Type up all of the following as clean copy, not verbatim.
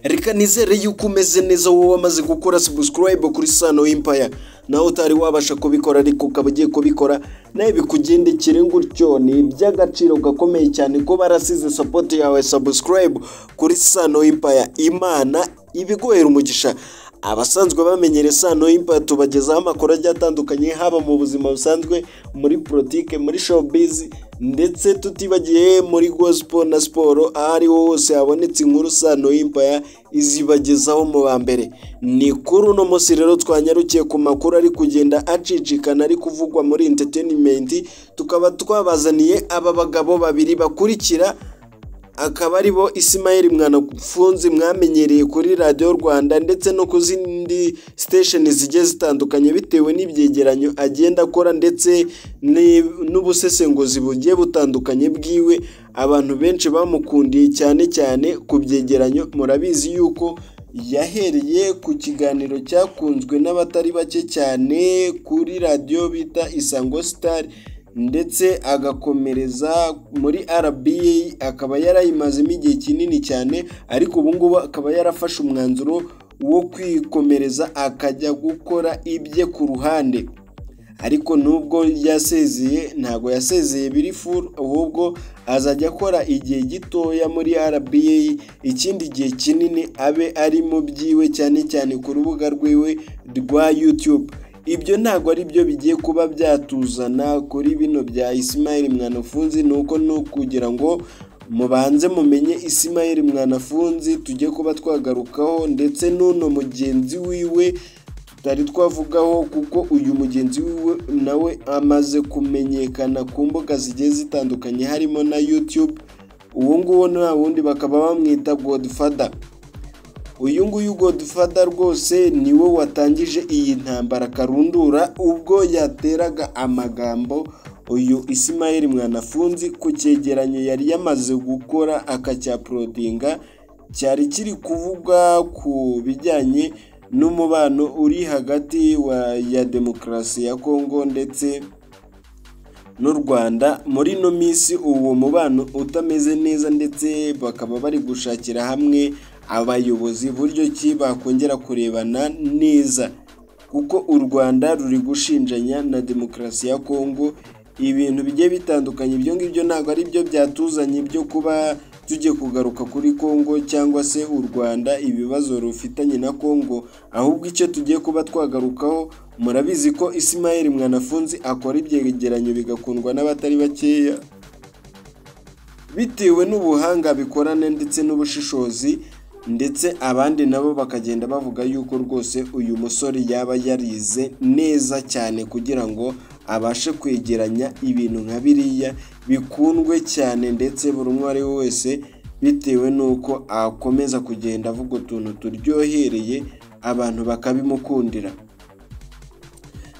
Reka nizere yuko umeze neza, wowe wamaze gukora subscribe kuri Sano Empire. Nawe utari wabasha kubikora ariko ukaba ugiye kubikora, nawe bikugendekere gutyo. Ni iby'agaciro gakomeye cyane ko barasize support yawe, subscribe kuri Sano Empire. Imana ibiguhera umugisha. Abasanzwe bamenyere Sano Empire, tubagezaho amakuru agiye atandukanye, haba mu buzima busanzwe, muri politike, muri showbiz, ndetse tutibagiye muri gospel na siporo. Aho ariho hose habonetse inkuru, Sano Empire izibagezaho mu ba mbere. Ni kuri uno munsi rero twanyarukiye ku makuru ari kugenda acicikana, ari kuvugwa muri entertainment, tukaba twabazaniye aba bagabo babiri bakurikira, akaba ari bo Ismael Mwanafunzi mwamenyereye kuri Radiyo Rwanda ndetse no ku zindi station zigiye zitandukanye, bitewe n'ibyegeranyo agenda akora ndetse n'ubusesenguzi bugiye butandukanye bwiwe. Abantu benshi bamukundiye cyane cyane ku byegeranyo. Murabizi yuko yahereye ku kiganiro cyakunzwe n'abatari bake cyane kuri radiyo bita Isango Star, ndetse agakomereza muri RBA, akaba yarayimazemo igihe kinini cyane, ariko ubu ngubu akaba yarafashe umwanzuro wo kwikomereza, akajya gukora ibye ku ruhande. Ariko nubwo yasezeye, ntabwo yasezeye biri full, ahubwo azajya akora igihe gitoya muri RBA, ikindi gihe kinini abe ari mu byiwe, cyane cyane ku rubuga rwiwe rwa YouTube. Ibyo ntabwo ari byo bigiye kuba byatuzana kuri bino bya Ismael Mwanafunzi, nuko no kugira ngo mubanze mumenye Ismael Mwanafunzi tujye kuba twagarukaho, ndetse n'uno mugenzi wiwe tutari twavugaho, kuko uyu mugenzi wiwe nawe amaze kumenyekana ku mbuga zigiye zitandukanye, harimo na YouTube. Uwo nguwo nta wundi, bakaba bamwita Godfather. Uyu nguyu Godfather rwose niwe watangije iyi ntambara karundura, ubwo yateraga amagambo uyu Ismael Mwanafunzi ku cyegeranyo yari yamaze gukora akacyauploadinga, cyari kiri kuvuga ku bijyanye n'umubano uri hagati ya demokarasi ya Kongo ndetse n'u Rwanda. Muri ino minsi uwo mubano utameze neza, ndetse bakaba bari gushakira hamwe abayobozi buryo ki bakongera kurebana neza, kuko u Rwanda ruri gushinjanya na demokarasi ya Kongo ibintu bigiye bitandukanye. Ibyo ngibyo ntabwo ari byo byatuzanye byo kuba tujye kugaruka kuri Kongo cyangwa se u Rwanda, ibibazo rufitanye na Kongo, ahubwo icyo tugiye kuba twagarukaho, murabizi ko Ismael Mwanafunzi akora ibyegeranyo bigakundwa n'abatari bakeya, bitewe n'ubuhanga bikorana ndetse n'ubushishozi, ndetse abandi nabo bakagenda bavuga yuko rwose uyu musore yaba yarize neza cyane kugira ngo abashe kwegeranya ibintu nka biriya bikundwe cyane, ndetse buri umwe ari we wese, bitewe n'uko akomeza kugenda avuga utuntu turyohereye abantu bakabimukundira.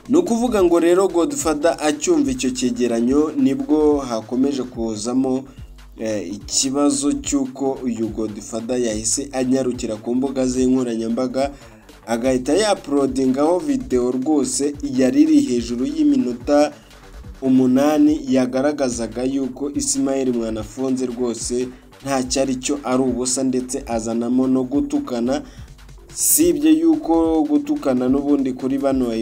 Ni ukuvuga ngo rero Godfather acyumva icyo cyegeranyo, nibwo hakomeje kuzamo ikibazo cy'uko uyu Godfather yahise anyarukira ku mbuga ze nkoranyambaga, agahita yauploadingaho videwo rwose yari iri hejuru y'iminota 8, yagaragazaga yuko Ismael Mwanafunzi rwose nta cyari cyo, ari ubusa, ndetse azanamo no gutukana. Sibye yuko gutukana n'ubundi kuri bano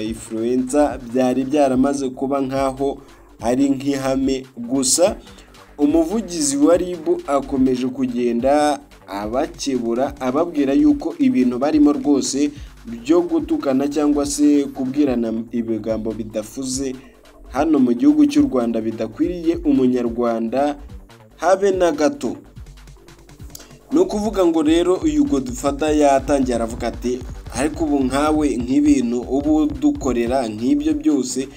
influencer byari byaramaze kuba nkaho ari nk'ihame, gusa umuvugizi wa RIB akomeje kugenda abakebura, ababwira yuko ibintu barimo rwose byo gutukana cyangwa se kubwirana ibigambo bidafuze hano mu gihugu cy'u Rwanda bidakwiriye umunyarwanda habe na gato. Ni ukuvuga ngo rero uyu Godfather yatangiye aravuga ati: "Ariko ubu nkawe nk'ibintu ubu dukorera nk'ibyo byose,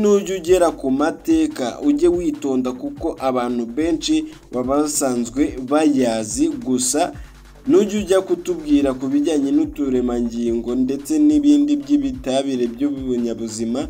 nujya ugera ku mateka ujye witonda, kuko abantu benshi baba basanzwe bayazi. Gusa nujya ujya kutubwira ku bijyanye n'uturemangingo ndetse n'ibindi by'ibitabire by'ubunyabuzima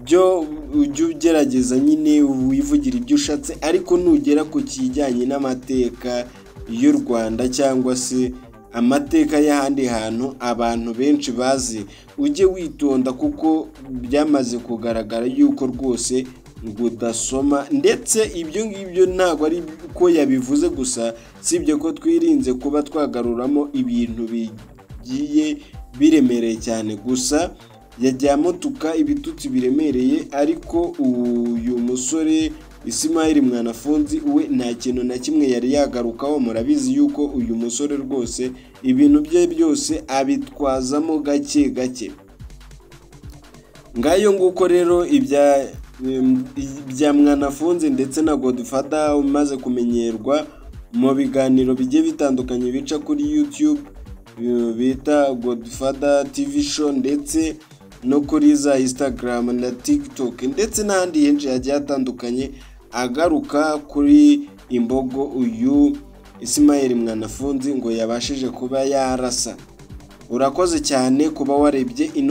byo, ujye ugerageza nyine wivugira ibyo ushatse, ariko nugera ku kijyanye n'amateka y'u Rwanda cyangwa se amateka y'ahandi hantu abantu benshi bazi, ujye witonda, kuko byamaze kugaragara yuko rwose ngo udasoma. Ndetse ibyo ngibyo ntabwo ari ko yabivuze gusa, sibyo ko twirinze kuba twagaruramo ibintu bigiye biremereye cyane, gusa yagiye amutuka ibitutsi biremereye. Ariko uyu musore Ismail Mwanafunzi we nta kintu na kimwe yari yagarukaho. Murabizi yuko uyu musore rwose ibintu bye byose abitwazamo gake gake. Ngayo nguko rero ibya Mwanafunzi ndetse na Godfather umaze kumenyerwa mu biganiro bigiye bitandukanye bica kuri YouTube bita Godfather TV Show, ndetse no kuri za Instagram na TikTok ndetse n'ahandi henshi hagiye hatandukanye, agaruka kuri imbogo uyu Ismail Mwanafunzi ngo yabashije kuba yarasa. Urakoze cyane kuba warebye ino.